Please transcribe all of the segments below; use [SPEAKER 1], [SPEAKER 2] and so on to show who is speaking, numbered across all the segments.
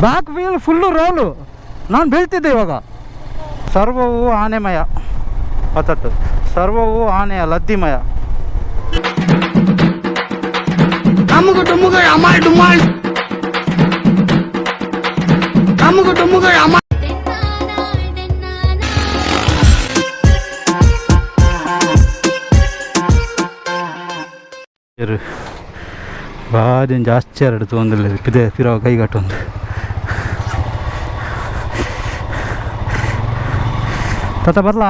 [SPEAKER 1] Back wheel full roll, ನಾನು ಬೀಳ್ತಿದ್ದೆ ಇವಾಗ. ಸರ್ವವು ಆನೆಮಯ, ಹತ್ತತ್ತು ಸರ್ವವು ಆನೆಯ ಲದ್ದಿಮಯ.
[SPEAKER 2] ಅಮುಗು ಡುಮುಗು ಅಮಾಲ್ ಡುಮಾಲ್, ಅಮುಗು ಡುಮುಗು ಅಮಾಲ್.
[SPEAKER 1] ಭಾರಿ ಜಾಸ್ತಿ ಎರಡು ತೊಂದಿಲ್ಲ ಪಿದೆ ಪಿರೋ ಕೈಗಟ್ಟೊಂದು ತಾತ ಬರ್ಲಾ?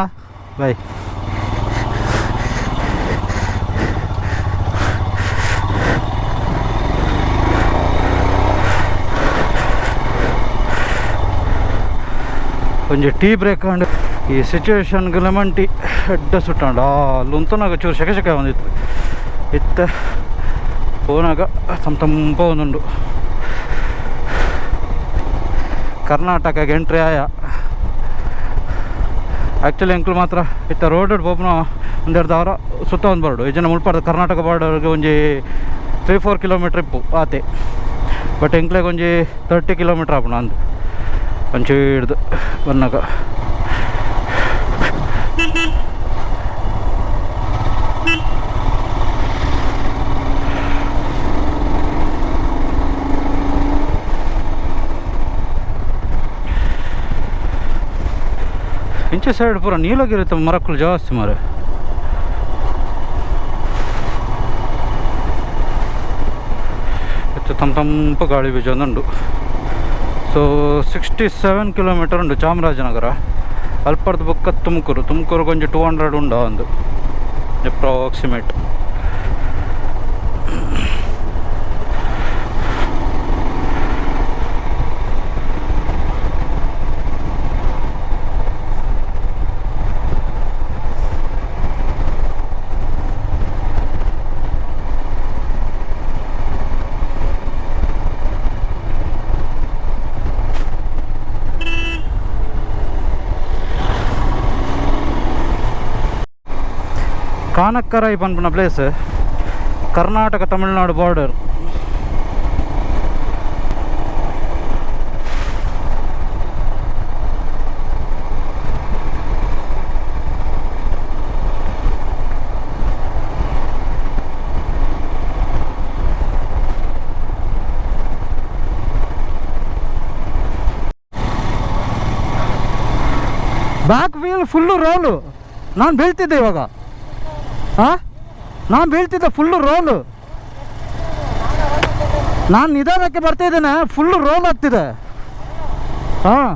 [SPEAKER 1] ಬಾಯ್. ಒಂಜಿ ಟೀ ಬ್ರೇಕ್ ಆಂಡ್. ಈ ಸಿಚುವೇಶನ್ಗೆ ಲೆಮನ್ ಟೀ ಎಡ್ಡೆ ಸುಟ್ಟಾಂಡ. ಅಲ್ಲುಂತನಾಗ ಚೂರು ಸೆಕೆ ಸೆಕೆ ಬಂದಿತ್ತು. ಇತ್ತ ಪೋನಾಗ ತಂಪ ತಂಪ ಒಂದುಂಡು. ಕರ್ನಾಟಕಗೆ ಎಂಟ್ರಿ ಆಯ. ಆ್ಯಕ್ಚುಲಿ ಎಂಕ್ಲು ಮಾತ್ರ ಇತ್ತ ರೋಡ್ ಪೋಪುನ ಒಂದೆರಡು ದಾರ ಸುತ್ತ ಒಂದು ಬರಡು ಈ ಜನ ಮುಲ್ಪಾರ್ದ ಕರ್ನಾಟಕ ಬಾರ್ಡರ್ಗೆ ಒಂಜಿ 3-4 ಕಿಲೋಮೀಟ್ರ್ ಇಪ್ಪು ಆತೆ. ಬಟ್ ಎಂಕ್ಲೆಗ್ ಒಂಜಿ 30 ಕಿಲೋಮೀಟ್ರ್ ಆಪುಂಡು ಅಂದು ಒಂಚೂರು ಹಿಡ್ದು ಬನ್ನಾಗ. ಇಂಚೆ ಸೈಡ್ ಪೂರ ನೀಲಗಿರಿ ಮರಕ್ಕಲು ಜಾಸ್ತಿ ಮಾರೆ. ಇತ್ತು ತಂಪ ತಂಪು ಗಾಳಿ ಬೀಜೊಂದುಂಡು. ಸೊ 67 ಕಿಲೋಮೀಟರ್ ಉಂಡು ಚಾಮರಾಜನಗರ. ಅಲ್ಪರ್ದು ಬೊಕ್ಕ ತುಮಕೂರು, ತುಮಕೂರು ಒಂಜಿ 200 ಉಂಡು ಒಂದು ಅಪ್ರಾಕ್ಸಿಮೇಟ್. ಕಾನಕ್ಕರೈ ಪನ್ಪುನ place, Karnataka Tamil Nadu border. Back wheel full roll, ನಾನು ಬೀಳ್ತಿದ್ದೆ ಇವಾಗ. ಹಾಂ, ನಾನು ಬೀಳ್ತಿದ್ದೆ, ಫುಲ್ಲು ರೋಲು. ನಾನು ನಿಧಾನಕ್ಕೆ ಬರ್ತಾ ಇದ್ದೇನೆ, ಫುಲ್ಲು ರೋಲ್ ಆಗ್ತಿದೆ. ಹಾಂ,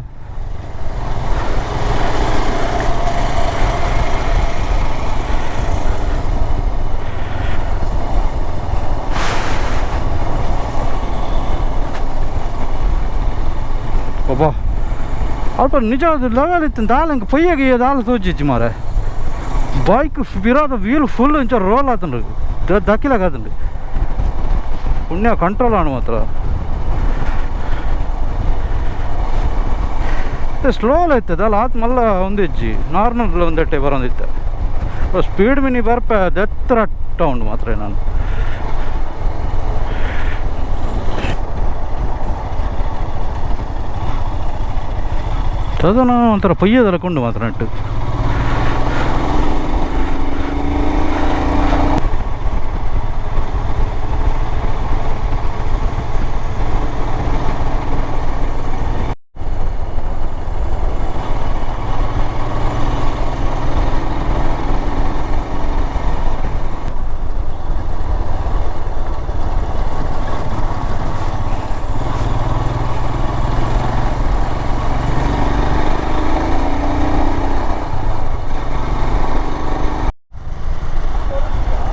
[SPEAKER 1] ಒಬ್ಬ ಅಲ್ಪ ನಿಜ ಲೆವೆಲ್ ಇತ್ತು. ದಾಲ್ ಇಂಕ ಪೊಯ್ಯಗೆ ದಾಲ್ ತೋಜಿಜ್ಜಿ ಮಾರೆ. ಬೈಕ್ ಬಿರಾದ ವೀಲ್ ಫುಲ್ ಇಂಚ ರೋಲ್ ಆತಂಡ್ರಿ, ದಕ್ಕಿಲಾಗತ್ತಂಡ್ರಿ. ಪುಣ್ಯ ಕಂಟ್ರೋಲ್ ಆಣ ಮಾತ್ರ. ಸ್ಲೋ ಐತದ ಅಲ್ಲ ಆತ್ ಮಲ್ಲ ಒಂದಿಜ್ಜಿ, ನಾರ್ಮಲ್ ಒಂದೆಟ್ಟೆ ಬರೋದಿತ್ತು. ಸ್ಪೀಡ್ ಮಿನಿ ಬರ್ಪೆ ದೆತ್ತರ ಉಂಡು ಮಾತ್ರ ನಾನು. ಅದನ್ನು ಒಂಥರ ಪೊಯ್ಯದಲ್ಲ ಕೊಂಡು ಮಾತ್ರ ನೆಟ್ಟು.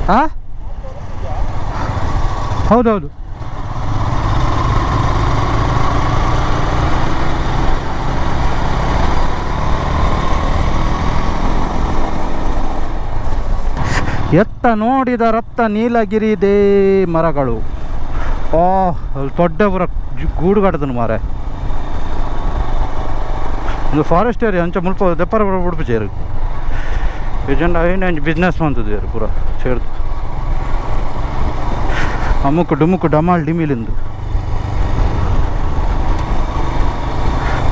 [SPEAKER 1] ಹಾಂ, ಹೌದೌದು. ಎತ್ತ ನೋಡಿದ ರತ್ತ ನೀಲಗಿರಿದೇ ಮರಗಳು. ಆ ಅಲ್ಲಿ ದೊಡ್ಡ ಪೂರ ಗೂಡುಗಟ್ಟದನು ಮಾರೆ. ಒಂದು ಫಾರೆಸ್ಟ್ ಏರಿಯಾ ಅಂಚ ಮುಲ್ಪ ದೆಪ್ಪರ ಬುಡ್ಪು ಚೇರು ಏಜೆಂಟ್ ಐನ ಬಿಸ್ನೆಸ್ ಮಂತದ್ದು ಪೂರ ಸೇರ್ದು. ಅಮುಕ್ ಡುಮುಕ್ ಡಮಾಲ್ ಡಿಮಿಲಿಂದು.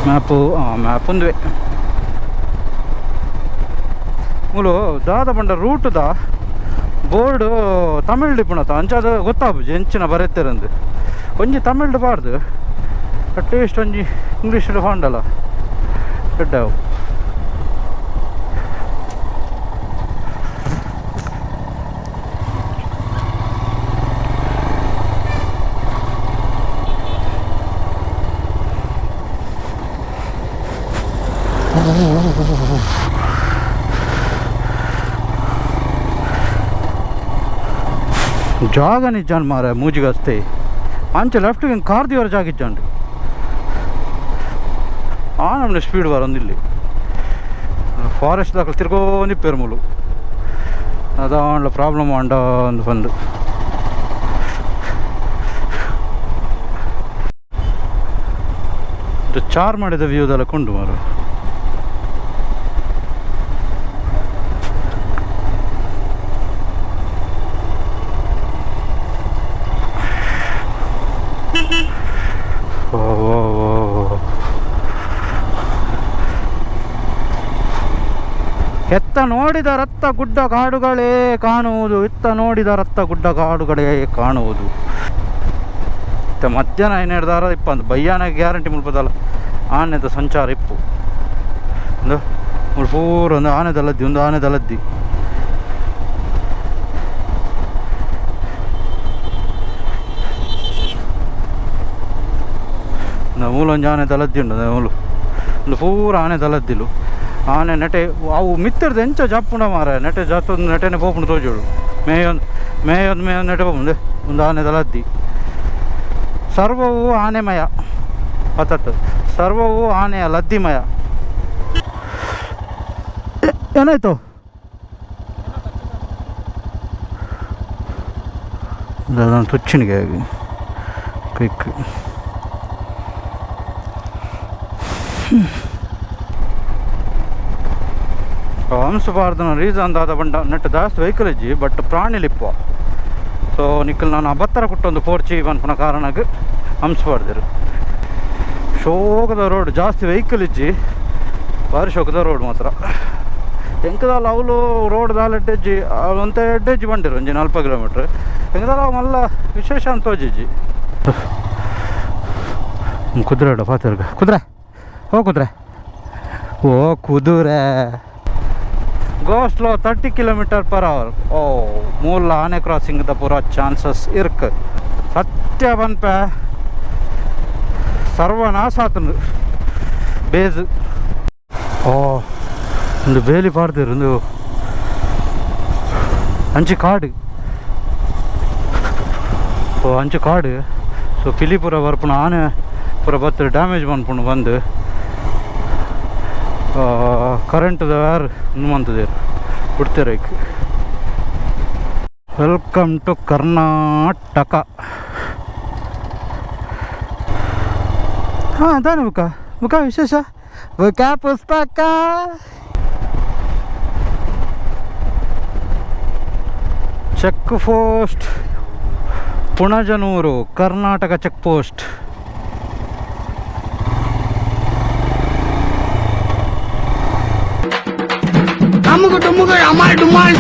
[SPEAKER 1] Map map ಉಂದುವೆ ಮೂಲು ದಾದ ಪಂಡ ರೂಟುದ ಬೋರ್ಡು ತಮಿಳ್ ಇಪ್ಪುನತ ಅಂಚಾದ ಗೊತ್ತಾಪುಜಿ ಎಂಚಿನ ಬರೆತೆರಂದು. ಒಂಜಿ ತಮಿಳ್ಡ್ ಪಾಡ್ದು ಅಟ್ಲೀಸ್ಟ್ ಒಂಜಿ ಇಂಗ್ಲೀಷ್ಡ್ ಪಾಂಡಲ ಎಡ್ಡೆ ಅವು. ಜಾಗ ನಿಜ್ಜಾನ್ ಮಾರ ಮೂಜಿಗಸ್ತೆ ಅಂಚೆ ಲೆಫ್ಟ್ ಕಾರ್ ದಿವರ ಜಾಗ ಇಜ್ಜಾಂಡ್ ಆ ನಮ್ಮನೆ ಸ್ಪೀಡ್ ಬರೊಂದಿಲ್ಲಿ ಫಾರೆಸ್ಟ್ ದಾಕಲ್ ತಿರ್ಗೋಂದಿ ಪೆರ್ಮುಲು ಅದಾಂಡ್ಲ ಪ್ರಾಬ್ಲಮ್ ಆಂಡ ಅಂದ್ ಬಂದು. ಚಾರ್ ಮಾಡಿದ ವ್ಯೂದೆಲ್ಲ ಕೊಂಡು ಮಾರು. ಓ ಓ ಓ ಎತ್ತ ನೋಡಿದ ರತ್ತ ಗುಡ್ಡ ಕಾಡುಗಳೇ ಕಾಣುವುದು, ಇತ್ತ ನೋಡಿದ ರತ್ತ ಗುಡ್ಡ ಕಾಡುಗಳೇ ಕಾಣುವುದು. ಇತ್ತ ಮಧ್ಯಾಹ್ನ ಏನೇಡ್ದಾರ ಇಪ್ಪಂದು ಬಯ್ಯಾನ ಗ್ಯಾರಂಟಿ ಮುಲ್ಪದಲ್ಲ ಆನೆದ ಸಂಚಾರ ಇಪ್ಪು. ಒಂದು ಮುಲ್ಪ ಪೂರ ಒಂದು ಆನೆದಲ್ಲದ್ದಿ, ಒಂದು ಆನೆದಲ್ಲದ್ದಿ. ಮೂಲು ಒಂಜಿ ಆನೆ ದಲದ್ದಿ ಉಂಡು, ಮೂಲು ಒಂದು ಪೂರ ಆನೆ ದಲದ್ದಿಲು. ಆನೆ ನೆಟೆ ಅವು ಮಿತ್ತರ್ದು ಎಂಚ ಜಪ್ಪುಂಡ ಮಾರ, ನೆಟೆ ಜತ್ತೊಂದು ನೆಟೆನೆ ಪೋಪುಂಡು ತೋಜೋಡು. ಮೇಯೊಂದು ಮೇಯೊಂದು ಮೇಯೊಂದು ನೆಟೆ ಪೋಪುಂಡು ಒಂದು ಆನೆ ದಲದ್ದಿ. ಸರ್ವವು ಆನೆಮಯ ಅತ್ತತ್ತು, ಸರ್ವವು ಆನೆಯ ಲದ್ದಿಮಯ. ಏನಾಯ್ತು? ತುಚ್ಚಿನಿಗೆ ಕ್ವಿಕ್ ಹಂಸಬಾರ್ದನ ರೀಸನ್ ದಾದ ಬಂಡ ನೆಟ್ ದಾಸ್ತಿ ವೆಹಿಕಲ್ ಇಜ್ಜಿ, ಬಟ್ ಪ್ರಾಣಿಲಿಪ್ಪ. ಸೊ ನಿಕ್ಕಲ್ ನಾನು ಅಬತ್ತರ ಕುಟ್ಟೊಂದು ಪೋರ್ಚಿ ಪನ್ಪುನ ಕಾರಣಕ್ಕೆ ಹಂಸಬಾರ್ದಿರು. ಶೋಕದ ರೋಡ್, ಜಾಸ್ತಿ ವೆಹಿಕಲ್ ಇಜ್ಜಿ, ಭಾರಿ ಶೋಕದ ರೋಡ್ ಮಾತ್ರ. ಎಂಕದಾಲ ಅವಳು ರೋಡ್ ದಾಲ ಎಡ್ಡೆಜ್ಜಿ, ಒಂತೆ ಎಡ್ಡೆಜ್ಜಿ ಬಂದಿರು ಒಂಜಿ 40 ಕಿಲೋಮೀಟ್ರ್. ಎಂಕದಾಲ ಅವು ಮಲ್ಲ ವಿಶೇಷ ಅಂತ ತೋಜಿಜ್ಜಿ. ಕುದುರೆ ಇಡ ಪಾತಿರ್ಗ ಕುದುರೆ, ಓ ಕುದುರೆ, ಓ ಕುದುರೆ. Go slow 30 kilometre per hour. ಓ ಮೂಲ ಆನೆ ಕ್ರಾಸಿಂಗ್ the ಪೂರ ಚಾನ್ಸಸ್ ಇರ್ಕ್. ಸತ್ಯ ಬನ್ಪೆ ಸರ್ವನಾಶ ಆತಂದು ಬೇಜ್. ಓ ಒಂದು ಬೇಲಿ ಪಾಡ್ದಿರು, ಒಂದು ಅಂಚಿ ಕಾಡು. ಓ ಅಂಚು ಕಾಡು. ಸೊ ಪಿಲಿ ಪೂರ ಬರ್ಪುಣ, ಆನೆ ಪೂರ ಬತ್ತು ಡ್ಯಾಮೇಜ್ ಮನ್ಪುಂಡು ಬಂದು ಕರೆಂಟ್ದ ವ್ಯಾರ್ ಮಂತದೇರು ಬಿಡ್ತಾರೆ. Welcome to Karnataka. ಹಾಂ ದಾನೆ ಬುಕ್ಕ ಬುಕ್ಕ ವಿಶೇಷ ಬುಕ್ಕ ಪುಸ್ತಕ. Check post Punajanur, Karnataka check post.
[SPEAKER 2] ಅಮ್ಮುಗು ಡುಮ್ಮುಗು Amal ಡುಮಾಲ್.